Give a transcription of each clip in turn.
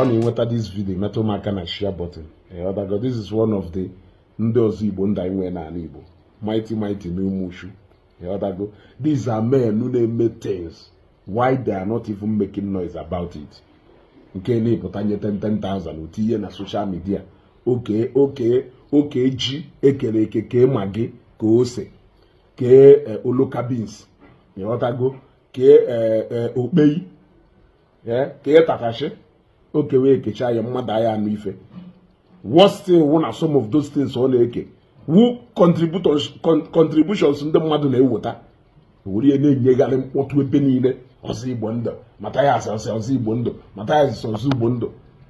Ọ na-enweta this video, metụ m aka na share button. Ịghọtago? This is one of the ndị ọzọ Igbo ndị anyị nwee n'ala Igbo, mighty mighty n'Ụmụchu. Ịghọtago? These are men who na-eme things why they are not even making noise about it. Nke na-epụta nye 10,000 otinye na social media. Oke ji ekere eke, kee Maggi, ka ose, kee oloka beans. Ịghọtago? Kee okpei, kee tatashi oke wee kechaa ya mmadụ anya anụ ife. Worst thing wụ na some of those things ọ na-eke wu contributions ndị mmadụ na-eweta were ya na-enyegharị mkpọtụ ebe niile. Ọzọ Igbo ndụ, Mathias, ọsị ọzọ Igbo ndụ, Mathias, ọzọ Igbo ndụ.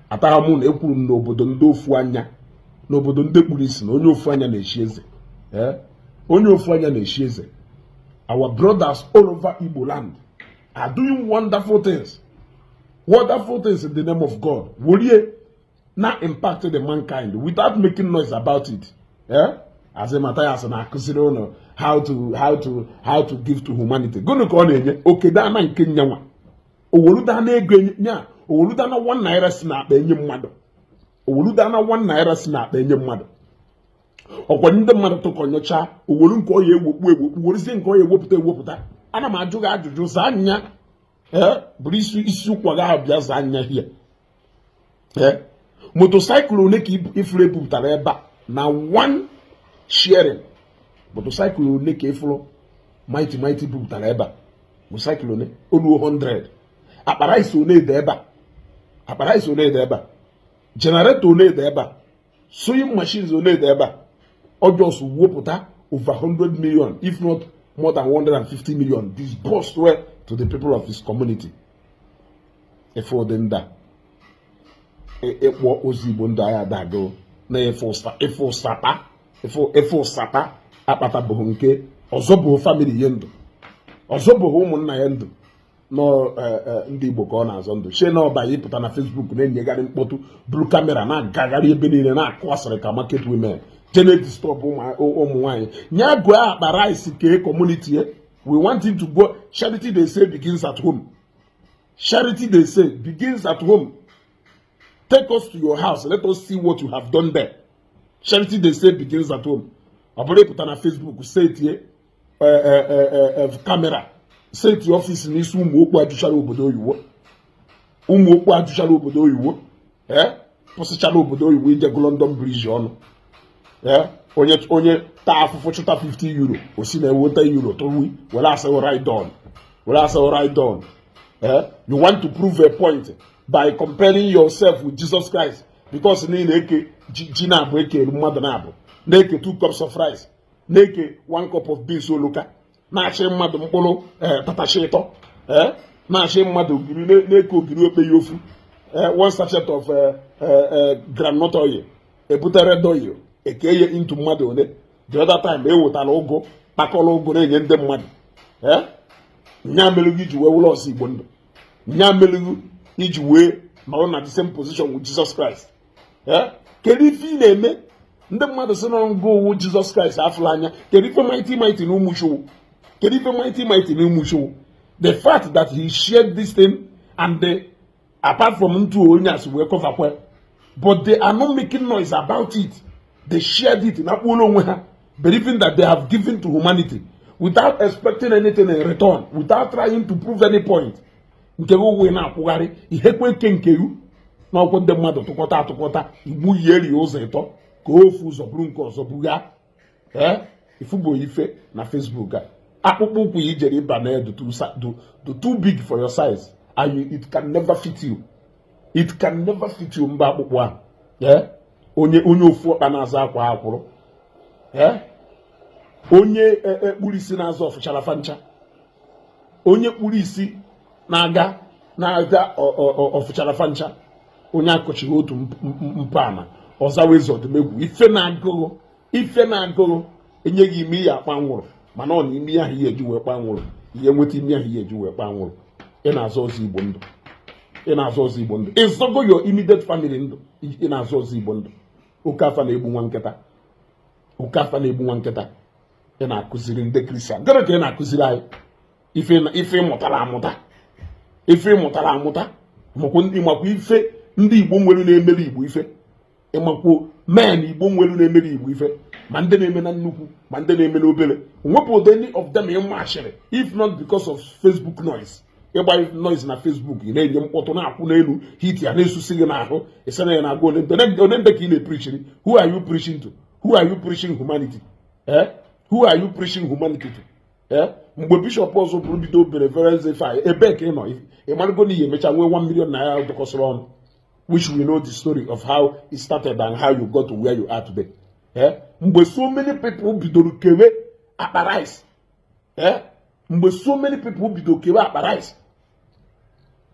Atagha mụ na ekwuru m n'obodo ndị ofu anya, n'obodo ndị kpuru isi, na onye ofu anya na-echi eze. Onye ofu anya na-echi eze. Our brothers all over Igbo land are doing wonderful things, wonderful things in the name of God, werie na impact the mankind without making noise about it. As a Matthias na-akụziri ụnụ how to give to humanity, gịnị ka ọ na-enye? Okedana nke nyanwa owoludana ego nya, owoludana ₦1 si n'akpa enye mmadụ, owoludana ₦1 si n'akpa enye mmadụ. Ọkwa ndị mmadụ tụkọnyụcha owolu nke ọ ya ewokpu ewokpu, werezie nke ọ ya ewepụta ewepụta. Ana m ajụ gị ajụjụ, zaa anya. Ee, bụrụ isi isi ụkwa gị ahụ bịa zaa anya hie. Ee, motorcycle one ka ifuru ebupụtara ebe a na one sharing? Motorcycle one ka ifuru mighty mighty bupụtara ebe a? Motorcycle one oluo 100? Akpa rice one dị ebe a? Akpa rice one dị ebe a? Generator one dị ebe a? Sewing machines one dị ebe a? Ọ just wepụta over 100 million, if not more than 150 million, disbursed well to the people of his community. Ife ụdị ndị a ịkpọ ozi Igbo ndụ anyị adago na ife ụsata akpatabụghị nke ọzọ bụ family ya ndụ, ọzọ bụ ụmụnna ya ndụ nọ. Ndị Igbo ka ọ na-azọ ndụ chie na ọba ya ịpụta na Facebook na-enyegharị mkpọtụ, buru camera na-agagharị ebe niile na-akụ asịrị ka market women je na-edisturb ụmụ nwaanyị. Nya gụọ akpa rice kee community. We want him to go. Charity, they say, begins at home. Charity, they say, begins at home. Take us to your house, let us see what you have done there. Charity, they say, begins at home. Ọ bụrụ ịpụta na Facebook setie camera, seti office n'isi ụmụ okpu ajụchara obodo oyibo, ụmụ okpu ajụchara obodo oyibo, ee, pụsịchara obodo oyibo ijego London Bridge ọnụ. Ee, onye taa afụfụ chụta €50, o si na eweta euro tụwi were asị ride on, were asị ride on. Eh? You want to prove a point by comparing yourself with Jesus Christ because niile eke ji na-abụ ekere mmadụ na-abụ, na-eke two cups of rice, na-eke one cup of beans oluka, na-achị mmadụ mkpụrụ tatachi ịtọ, na-achị mmadụ ogiri, na-eke ogiri okpe ya ofu, one sachet of groundnut oil, ebute red oil eke ya into mmadụ one. The other time ewetara ụgụ, kpakọrọ ụgụ na-enye ndị mmadụ. Nya mere gị iji wee wụlọ ọsọ Igbo ndụ, nya mere gị iji wee nọrọ na the same position with Jesus Christ. Kedu ife ị na-eme? Ndị mmadụ sị na ngụ owu Jesus Christ afụla anya. Kedu ife mighty mighty na Ụmụchukwu? Kedu ife mighty mighty na Ụmụchukwu? The fact that he shared this thing and the apart from ntu onye asị wee cover kwe, but they are not making noise about it. They shared it na kpuola onwe ha, believing that they have given to humanity without expecting anything in return, without trying to prove any point. Nke gị uwe na-akwụgharị ihekwe eke nke yu n'ọkwụ ndị mmadụ tụkọta atụkọta igbu yeri ụzọ ịtọ ka ofu ụzọ bụrụ nke ọzọ bugha. Ee, ifubo ife na Facebook a, akpụkpọ ụkwụ ya ijere ịba na do too big for your size and it can never fit you. It can never fit you. Mba, akpụkpọ ahụ. Ee, onye ofu ọkpa na-aza akwa akwụrụ. Ee, onye kpuru isi na-aza ọfụchara fancha, onye kpuru isi na-aga na-aga ọfụchara fancha, onye akọchighị otu mpana ọzawa eze ọdụmegwu. Ife na-agụrụ, ife na-agụrụ enyeghị ime ihe akpa nwụrụ, mana ọ na ime ahụ ihe eji wee kpa nwụrụ, ihe nweta ime ahụ ihe eji wee kpa nwụrụ. Ị na-azọ ọzọ Igbo ndụ, ị na-azọ ọzọ Igbo ndụ, ịzọgo your immediate family ndụ. Ị na-azọ ọzọ Igbo ndụ. Oke afa na-egbu nwa nkịta, oke afa na-egbu nwa nkịta. Ị na-akụziri ndị Christian gịnị ka ị na-akụziri anyị? Ife ịmụtara amụta, ife ịmụtara amụta, makwa ife. Ndị Igbo nwere na-emere Igbo ife, ịmakwuo men Igbo nwere na-emere Igbo ife, ma ndị na-eme na nnukwu, ma ndị na-eme n'obere, nwepụ any of them ịmachịrị, if not because of Facebook noise. Ịgba noise na Facebook, ị na-enye mkpọtụ na-akwụ n'elu hit ya na-esusi gị n'ahụ, ịsị na ya na-agwa onye ndị ka ị na-epreachiri. Who are you preaching to? Who are you preaching humanity? Eh, who are you preaching humanity to? Eh, mgbe bishọp ọzọ bụrụ bido benevolence ife, ebee ka ị nọ? Ị marụgo na ihe emecha nwee 1 million naira dọkọsịrị ọnụ, which we know the story of how it started and how you got to where you are today. Eh, mgbe so many people bidoro kewe akpa rice, eh, mgbe so many people bidoro kewe akpa rice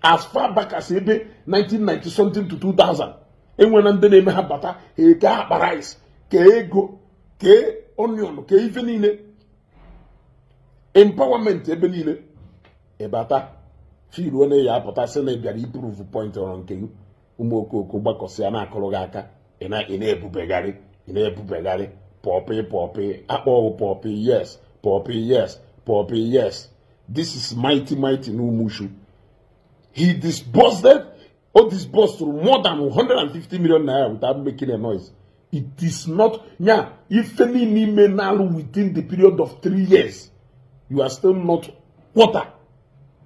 as far back as ebe 1990 something to 2000, enwere ndị na-eme ha bata, ha eke akpa rice, kee ego, kee onion, kee ife niile, empowerment ebe niile. Ịbata firuo na ya apụta sị na ị bịara iprove point ọrụ nke gị. Ụmụ okooko gbakọsịa na-akụrụ gị aka, ị na-ebubegharị, ị na-ebubegharị pọpị pọpị akpọghị pọpị. Yes, pọpị, yes, pọpị, yes. This is mighty mighty n'Umushu. He disbursed or disbursed more than 150 million naira without making a noise. It is not nya ife niile ime n'alụ within the period of 3 years, you are still not quarter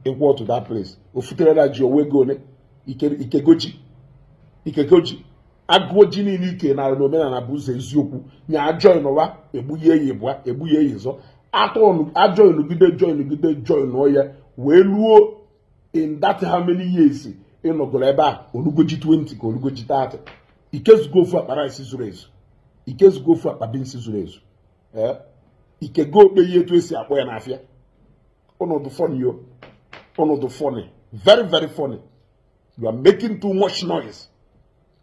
equal to that place. Ofuterela ji owe ego ole ikegoji ikegoji agụọ ji niile ike nara n'omenala bụ ụzọ eziokwu nya ajoinụwa egbunye ya ịbụa, egbunye ya ịzọ atọ, ajoinugide, joinugide, joinụọ ya wee luo in that how many years ịnọgoro ebe a, olugoji 20 ka olugoji 30. Ikezugo ofu akpa rice zuru ezu, ikezugo ofu akpa beans zuru ezu. Ee, ikego okpe ihe etu esi akpọ ya n'afịa. Ọnọdụ funny yo, ọnọdụ funny, very very funny. You are making too much noise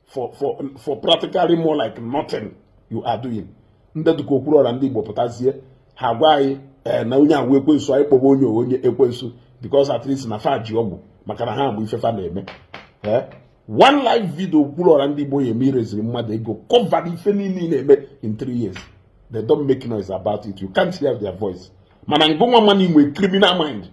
for practically more like nothing you are doing. Ndị dịka okpuru ọra ndị Igbo pụtazie, ha gwa anyị ee na onye agwa ekwensu, anyị kpọba onye onye ekwensu, because at least na fa ji ọgwụ maka na ha agba ife fa na-eme. Ee, one live video okpuru ọra ndị Igbo ya eme ireziri mmadụ ego cover ife niile ị na-eme in 3 years. They don't make noise about it, you can't hear their voice. Mana ngụnwa mana inwe criminal mind,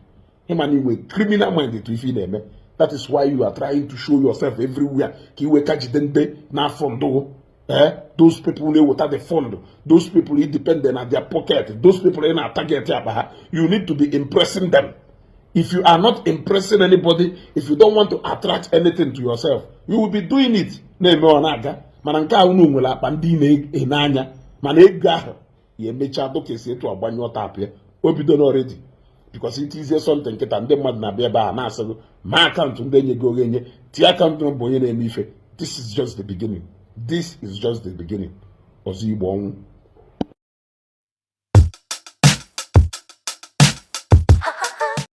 ịma na inwe criminal mind to ife ị na-eme. That is why you are trying to show yourself everywhere, ka iwe ka jide ndị na-afọ ndụ. Eh, those people na-eweta the fund, those people independent na their pocket, those people ị na-target akpa ha, you need to be impressing them. If you are not impressing anybody, if you don't want to attract anything to yourself, you will be doing it na-eme ọ na-aga. Mana nke a unu nwere akpa ndị na-ene anya, mana ego ahụ ya emechaa dụka esi etu agbanyụọ tap ya, o bido already, because itizie something nkịta, ndị mmadụ na-abịa ebe a na-asị gị ma account ndị enye gị enye tie account bụ onye na-eme ife. This is just the beginning. This is just the beginning. Ọzọ Igbo ọnwụ.